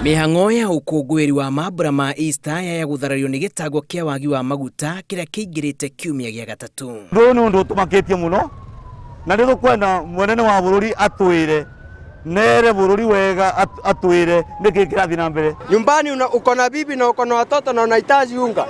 Mĩhang'o ya ũkũngũĩri wa mambura ma Easter yaya gũtharario nĩ gĩtango kĩa wagi wa maguta kĩrĩa kĩingĩrĩte kiumia gĩa gatatũ. Ũndũ ũyũ nĩ ũndũ ũtũmakĩtie mũno na nĩ tũkwenda mũnene wa bũrũri atwĩre nere bũrũri wega atwĩre nĩkĩ kĩrathiĩ na mbere. Nyumbani uko na bibi na uko na watoto na unahitaji unga.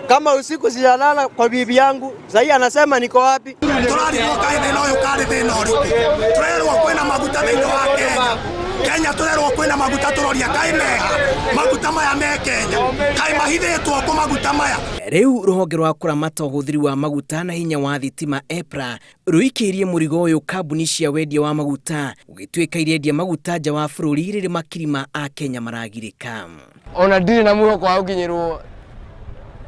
Kama usiku sijalala kwa bibi yangu, sahii anasema niko wapi? Turarigwo kaĩ thĩna ũyũ karĩ thĩna ũrĩkũ? Turerwo kwĩna maguta thĩinĩ wa Kenya. Kenya turerwo kwĩna maguta, tũroria kaĩ meha maguta maya me Kenya, kaĩ mahithĩtwo kũ maguta maya? Rĩu rũhonge rwa kũramata ũhũthĩri wa maguta na hinya wa thitima EPRA rũikĩirie mũrigo ũyũ kambuni cia wendia wa maguta, gũgĩtuĩka irendia maguta nja wa bũrũri rĩrĩ makiri ma Akenya maragirĩka. Ona ndirĩ na mwĩhoko wa gũkinyĩrwo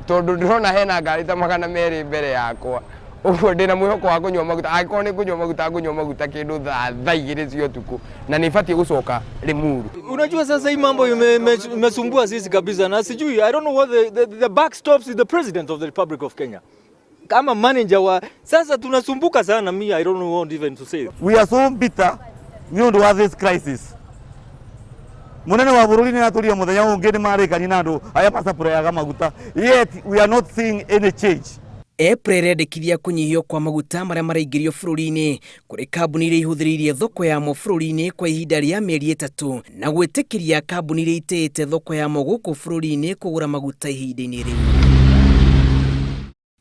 tondũ ndĩrona hena ngari ta 200 mbere yakwa. Ũguo ndĩna mwĩhoko wa kũnyua maguta, angĩkorwo nĩ kũnyua maguta ngũnyua maguta kĩndũ thaa 2 cia ũtukũ na nĩ batiĩ gũcoka Limuru. Unajua sasa hii mambo imesumbua sisi kabisa na sijui, I don't know what the buck stops with the president of the Republic of Kenya. Kama manager wa sasa tunasumbuka sana, mi I don't know what even to say. We are so bitter nĩ ũndũ wa this crisis. Munene wa bũrũri nĩ atũria mũthenya ũngĩ nĩ marĩkania na andũ arĩa macapurayaga maguta, yet we are not seeing any change. EPRA ĩrendekithia kũnyihio kwa maguta marĩa maraingĩrio bũrũri-inĩ kũrĩ kambuni iria ihũthĩrĩirie thoko yamo bũrũri-inĩ kwa ihinda rĩa mĩeri 3 na gwĩtĩkĩria kambuni iria itĩĩte thoko yamo gũkũ bũrũri-inĩ kũgũra maguta ihinda-inĩ rĩu.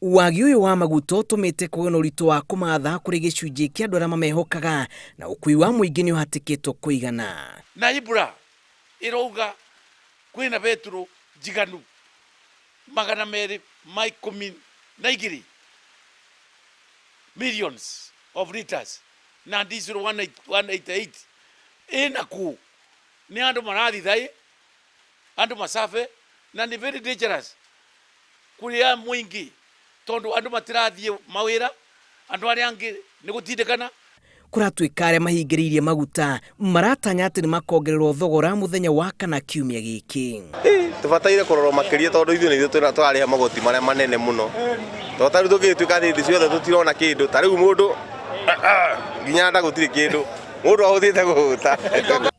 Wagi ũyũ wa maguta ũtũmĩte kũgĩe na ũritũ wa kũmatha kũrĩ gĩcunjĩ kĩa andũ arĩa mamehokaga na ũkui wa mũingĩ nĩ ũhatĩkĩtwo kũigana. Na EPRA ĩrauga kwĩna betũrũ njiganu 212 millions of liters na diesel 188 ĩna kũ nĩ andũ marathithaĩ andũ macabe na nĩ very dangerous kũrĩa mũingĩ tondũ andũ matirathiĩ mawĩra, andũ arĩa angĩ nĩ gũtindĩkana. Kũratuĩka arĩa mahingĩrĩirie maguta maratanya atĩ nĩ makongererwo thogora mũthenya wa kana kiumia gĩkĩ. Tũbataire kũrorwo makĩria tondũ ithuĩ nĩ ithuĩ tũrarĩha magoti marĩa manene mũno, tondũ ta rĩu tũngĩgĩtuĩka hĩndĩ ciothe tũtirona kĩndũ, ta rĩu mũndũ nginya nda gũtirĩ kĩndũ mũndũ ahũthĩte kũhũta.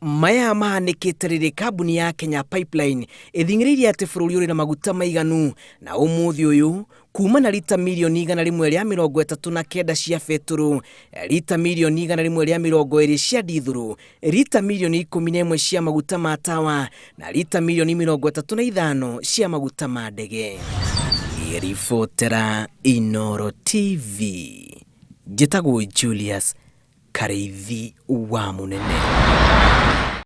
Maya mahanĩkĩte rĩrĩ kambuni ya Kenya Pipeline ĩthing'ĩrĩirie atĩ bũrũri ũrĩ na maguta maiganu na ũmũthĩ ũyũ kuma na rita mirioni 139 cia betũrũ, rita mirioni 120 cia ndithũrũ, rita mirioni 11 cia maguta ma tawa na rita mirioni 35 cia maguta ma ndege. Ngĩribotera Inooro TV, njĩtagwo Julius Karĩithi wa Mũnene.